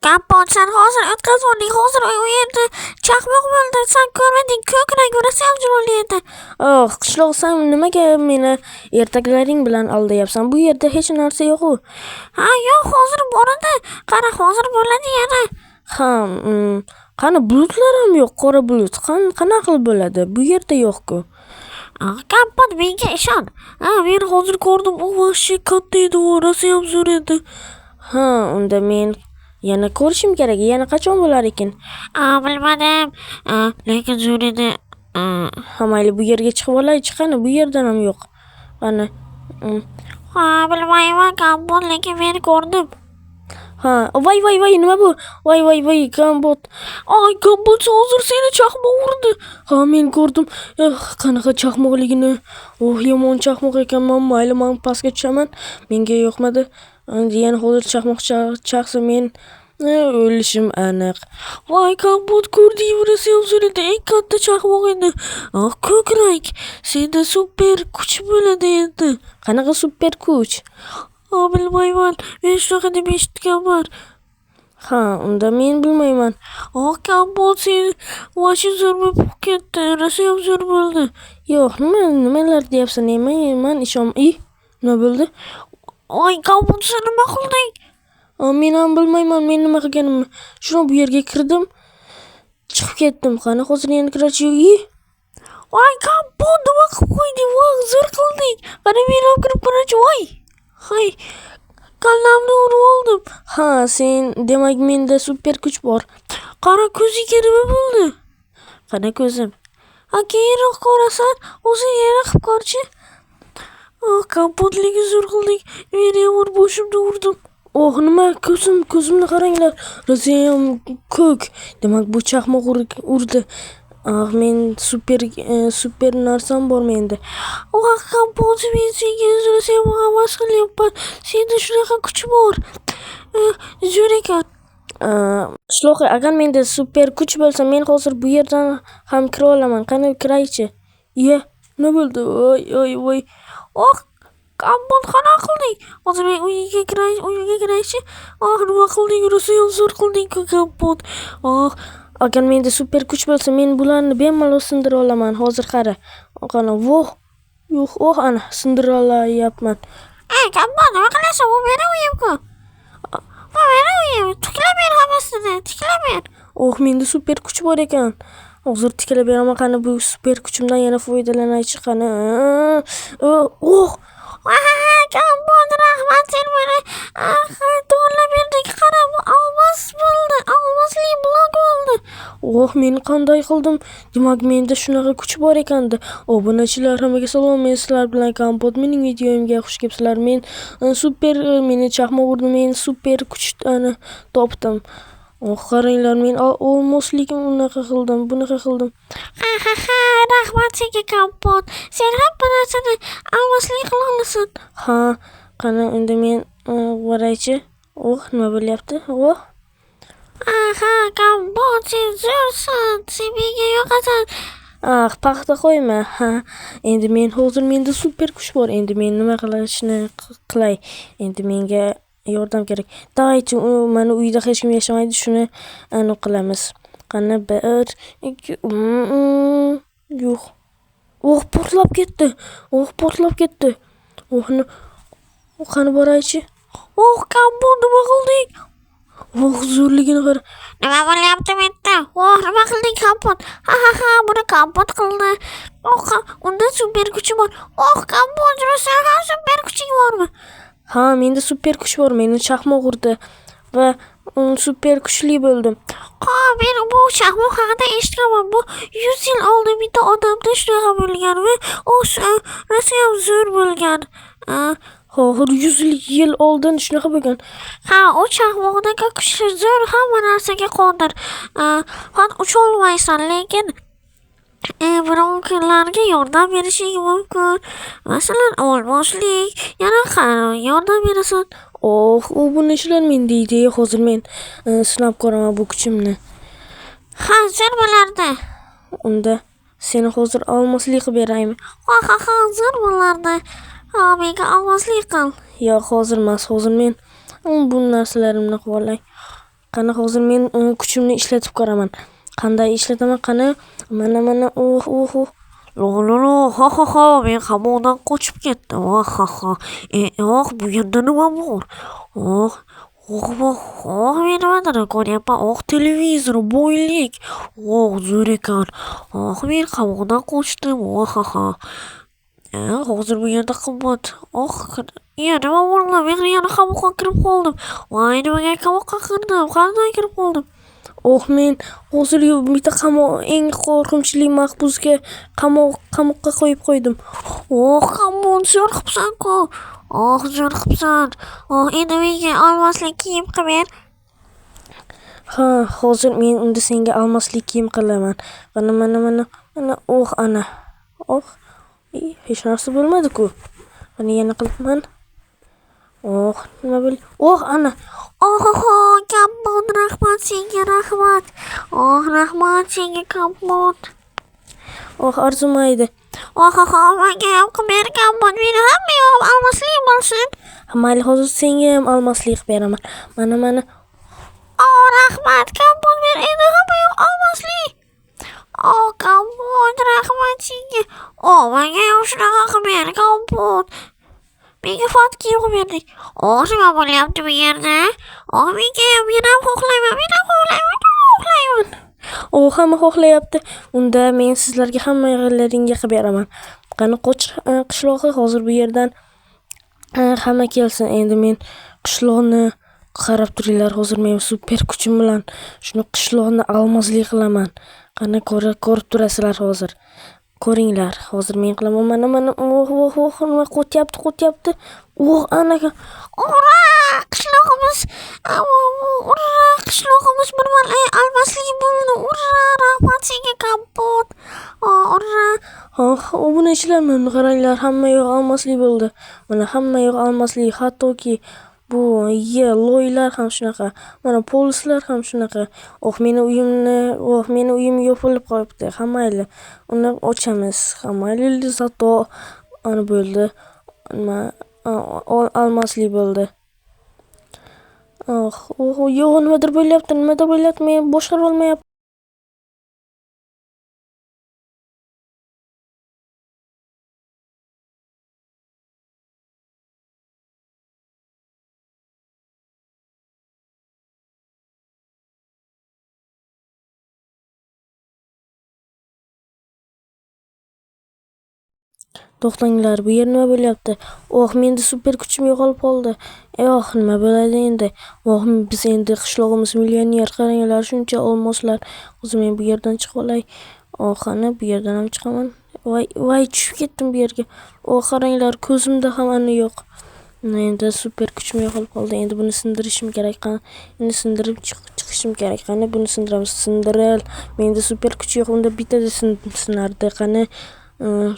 Kompot, sen hozir o'tkazvording, hozir u yerda chaqmoq bo'ldi, sen ko'rmading, ko'k rang rosayam chiroyli edi. Oh, qishloq, sen nimaga meni ertaklaring bilan aldayapsan? Bu yerda hech narsa yo'q-u. Ha, yo'q, hozir bor edi. Qara, hozir bo'ladi yana. Ha, qani bulutlar ham yo'q, qora bulut. Qanaqa qilib bo'ladi? Bu yerda yo'q-ku. Kompot, menga ishon. Ha, men hozir ko'rdim, u вообще katta edi, u rosayam zo'r edi. Ha, unda men yana ko'rishim kerak. Yana qachon bo'lar ekan? Bilmadim. Lekin zo'r edi. Ha, mayli, bu yerga chiqib olaychi, qani bu yerdan ham yo'q. Qani. Ha, bilmayman, Kompot, lekin men ko'rdim. Ha, voy voy voy, nima bu? Voy voy voy, Kompot. Ay, Kompot, hozir seni chaqmoq urdi. Ha, men ko'rdim. Qanaqa chaqmoqligini. Oh, yomon chaqmoq ekan. Men mayli, men pastga tushaman. Menga yoqmadi. Endi yana hozir chaqmoq chaqsa men o'lishim aniq. Voy, Kompot, ko'rdingmi? Rosayam zo'r edi. Eng katta chaqmoq edi. Ah, ko'k rang. Senda super kuch bo'ladi endi. Qanaqa super kuch? Ha, bilmayman. Men shunaqa deb eshitganman. Ha, unda men bilmayman. Oh, Kompot, sen вообще zo'r bo'lib ketdi. Rosayam zo'r bo'ldi. Yo'q, nimalar deyapsan? Men ishon. Nima bo'ldi? Oy, Kompot, sen nima qilding? Men ham bilmayman, men nima qilganimni. Shuni bu yerga kirdim, chiqib ketdim. Qani hozir yana kirachi. Voy, Kompot, nima qilib qo'yding? Voy, zo'r qilding. Qani men ham kirib ko'rachi. Voy. Hay, kallamni urib oldim. Ha, sen demak menda super kuch bor. Qara, ko'zingga nima bo'ldi? Qani ko'zim? Ha, keyinroq ko'rasan. O'zing yana qilib ko'rchi. Oh, Kompotligi zo'r qilding. Men ham urib boshimni urdim. Oh, nima ko'zim, ko'zimni qaranglar. Rosayam ko'k. Demak, bu chaqmoq urdi. Ah, men super narsam bor menda. Oh, Kompot, men senga rosayam havas qilyapman. Senda shunaqa kuch bor. Zo'r ekan. Qishloqi, agar menda super kuch bo'lsa, men hozir bu yerdan ham kira olaman. Qani kiraychi. Iya, nima bo'ldi? Voy, voy, voy. Oh, Kompot, qanaqa qilding? Hozir men uyga kiray, uyga kiraychi. Oh, nima qilding? Rosayam zo'r qilding-ku, Kompot. Oh, agar menda super kuch bo'lsa, men bularni bemalol sindira olaman. Hozir qara. Qani, voh. Yo'q, oh, ana sindira olayapman. Ey, Kompot, nima qilasan? Bu meni uyim-ku. Bu meni uyim. Tiklab ber hammasini, tiklab ber. Oh, menda super kuch bor ekan. Hozir tiklab beraman. Qani bu super kuchimdan yana foydalanaychi, qani. Oh! Kompot, rahmat, sen meni to'g'rilab berding. Qara, bu olmos bo'ldi. Olmosli blok bo'ldi. Oh, men qanday qildim? Demak, menda shunaqa kuch bor ekandi. Obunachilar, hammaga salom. Men sizlar bilan Kompot. Mening videoyimga xush kelibsizlar. Men super, meni chaqmoq urdi. Men super kuchni topdim. Oh, qaranglar, men olmoslikni unaqa qildim, bunaqa qildim. Ha, ha, ha, rahmat senga, Kompot. Sen hamma narsani olmosli qila olasan. Ha, qani endi men boraychi. Oh, nima bo'lyapti? Oh. Aha, Kompot, sen zo'rsan. Sen menga yoqasan. Ah, paxta qo'yma. Ha, endi men hozir menda super kuch bor. Endi men nima qilishni qilay. Endi menga yordam kerak. Давайте, mani uyda hech kim yashamaydi, shuni aniq qilamiz. Qani 1, 2, yo'q. Oh, portlab ketdi. Oh, portlab ketdi. Oh, qani boraychi. Oh, Kompot, nima qilding? Oh, zo'rligini qara. Nima bo'lyapti bu yerda? Oh, nima qilding, Kompot? Ha, ha, ha, buni Kompot qildi. Oh, unda super kuchi bor. Oh, Kompot, sen ham super kuching bormi? Ha, menda super kuch bor. Meni chaqmoq urdi va super kuchli bo'ldim. Ha, men bu chaqmoq haqida eshitganman. Bu 100 yil oldin bitta odamda shunaqa bo'lgan va u rosayam zo'r bo'lgan. Hozir 100 yil oldin shunaqa bo'lgan. Ha, u chaqmoqdagi kuchli zo'r hamma narsaga qodir. Faqat ucholmaysan, lekin birovlarga yordam berishing mumkin. Masalan, olmoslik, yana yordam berasan. Oh, u buni ishlar deydi. Hozir men sinab ko'raman bu kuchimni. Ha, zo'r bo'lardi. Unda seni hozir olmoslik qilib beraymi? Ha, ha, ha, zo'r bo'lardi. Ha, menga olmoslik qil. Yo'q, hozir emas. Hozir men bu narsalarimni qilib olay. Qani hozir men kuchimni ishlatib ko'raman. Qanday ishlataman? Qani mana mana oh oh oh. Lo lo lo, ha ha ha, men qamoqdan qochib ketdim. Ha ha ha. Oh, bu yerda nima bor? Oh, oh, oh, oh, men nimadir ko'ryapman. Oh, televizor, boylik. Oh, zo'r ekan. Oh, men qamoqdan qochdim. Oh, ha ha. Hozir bu yerda qimmat. Oh, ya nima bo'ldi? Men yana qamoqqa kirib qoldim. Voy, nimaga qamoqqa kirdim? Qanday kirib qoldim? Oh, men hozir bitta qamoq, eng qo'rqinchli mahbusga qamoqqa qo'yib qo'ydim. Oh, qamoq, zo'r qilibsan-ku. Oh, zo'r qilibsan. Oh, endi menga olmasli kiyim qilib ber. Ha, hozir men unda senga almasli kiyim qilaman. Mana mana mana mana oh ana. Oh, hech narsa bo'lmadi-ku. Mana yana qilaman. Oh, nima bo'ldi? Oh, ana. Oh, oh, Kompot, rahmat senga, rahmat. Oh, rahmat senga, Kompot. Oh, arzimaydi. Oh, oh, menga ham qilib ber, Kompot. Meni hamma yog'im almasli bo'lsin. Ha, mayli, hozir senga ham almasli qilib beraman. Mana mana. Oh, rahmat, Kompot, men endi hamma yoq almasli. Oh, Kompot, rahmat senga. Oh, menga ham shunaqa qilib ber, Kompot. Menga fat kiyim qilib berding. Oh, nima bo'lyapti bu yerda? Oh, menga ham, men ham xohlayman, men ham xohlayman, men ham xohlayman. Oh, hamma xohlayapti. Unda men sizlarga hammalaringga qilib beraman. Qani qoch qishlog'i hozir bu yerdan hamma kelsin. Endi men qishloqni qarab turinglar. Hozir men super kuchim bilan shuni qishloqni almazli qilaman. Qani ko'rib turasizlar hozir. Ko'ringlar, hozir men qilaman. Mana mana oh oh oh, nima qo'tyapti, qo'tyapti. Oh, ana. Ura, qishlog'imiz, ura, qishlog'imiz bir marta almasli bo'ldi. Ura, rahmat senga, Kompot. Oh, ura. Oh, obunachilar, mana qaranglar, hamma yoq almasli bo'ldi. Mana hamma yoq almasli, hattoki bu loylar ham shunaqa. Mana polislar ham shunaqa. Oh, meni uyimni, oh, meni uyim yopilib qolibdi. Ha, mayli, uni ochamiz. Ha, mayli, zato ana bo'ldi. Nima, almasli bo'ldi. Oh, oh, yo'q, nimadir bo'lyapti, nimadir bo'lyapti, men boshqara olmayapman. To'xtanglar, bu yer nima bo'lyapti? Oh, menda super kuchim yo'qolib qoldi. Oh, nima bo'ladi endi? Oh, biz endi qishlog'imiz millioner. Qaranglar, shuncha olmoslar. Hozir men bu yerdan chiqib olay. Oh, qani bu yerdan ham chiqaman. Voy, voy, tushib ketdim bu yerga. Oh, qaranglar, ko'zimda ham ani yo'q. Endi super kuchim yo'qolib qoldi. Endi buni sindirishim kerak. Qani, endi sindirib chiqishim kerak. Qani, buni sindiramiz. Sindiril. Menda super kuch yo'q. Unda bittada sinardi. Qani,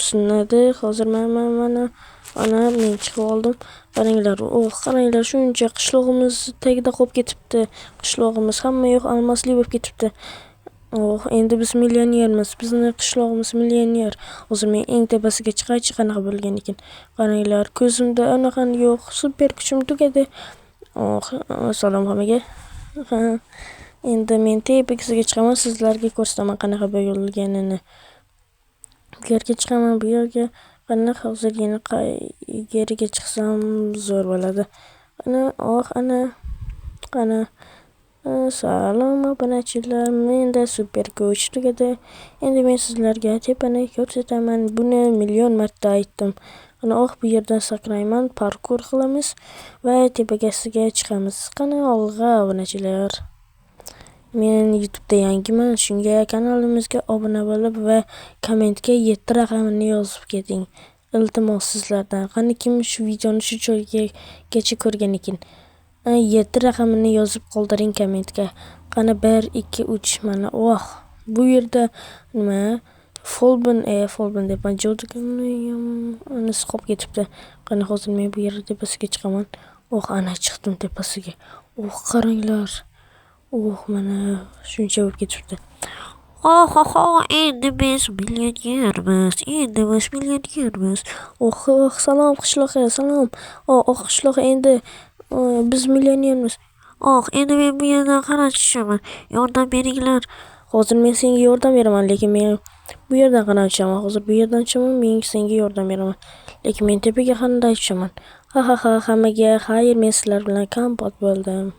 sinadi. Hozir mana mana ana men chiqib oldim. Qaranglar, oh, qaranglar, shuncha qishlog'imiz tagida qolib ketibdi. Qishlog'imiz hamma yoq almasli bo'lib ketibdi. Oh, endi biz millionermiz. Bizni qishlog'imiz millioner. Hozir men eng tepasiga chiqaychi, qanaqa bo'lgan ekan. Qaranglar, ko'zimda anaqa yo'q. Super kuchim tugadi. Oh, salom hammaga. Ha, endi men tepasiga chiqaman, sizlarga ko'rsataman qanaqa bo'lganini. Bu yerga chiqaman, bu yerga. Qani hozir yana qayerga chiqsam zo'r bo'ladi. Qani, oh, ana. Qani. Salom obunachilar, menda super kuch tugadi. Endi men sizlarga tepani ko'rsataman. Buni million marta aytdim. Qani, oh, bu yerdan sakrayman, parkur qilamiz va tepagasiga chiqamiz. Qani, olg'a obunachilar. Men YouTube'da yangiman, shunga kanalimizga obuna bo'lib va kommentga 7 raqamini yozib keting. Iltimos sizlardan. Qani kim shu videoni shu joygacha ko'rgan ekan? 7 raqamini yozib qoldiring kommentga. Qani 1 2 3 mana. Oh, bu yerda nima? Folbin, folbin deb jo'digimni qolib ketibdi. Qani hozir men bu yerda tepasiga chiqaman. Oh, ana chiqdim tepasiga. Oh, qaranglar. Oh, mana shuncha bo'lib ketibdi. Oh, oh, oh, endi biz millionermiz. Endi biz millionermiz. Oh, oh, salom qishloqqa, salom. Oh, oh, qishloq, endi biz millionermiz. Oh, endi men bu yerdan qalay tushaman? Yordam beringlar. Hozir men senga yordam beraman, lekin men bu yerdan qanday tushaman? Hozir bu yerdan tushaman, men senga yordam beraman. Lekin men tepaga qanday tushaman? Ha ha ha, hammaga xayr, men sizlar bilan kompot bo'ldim.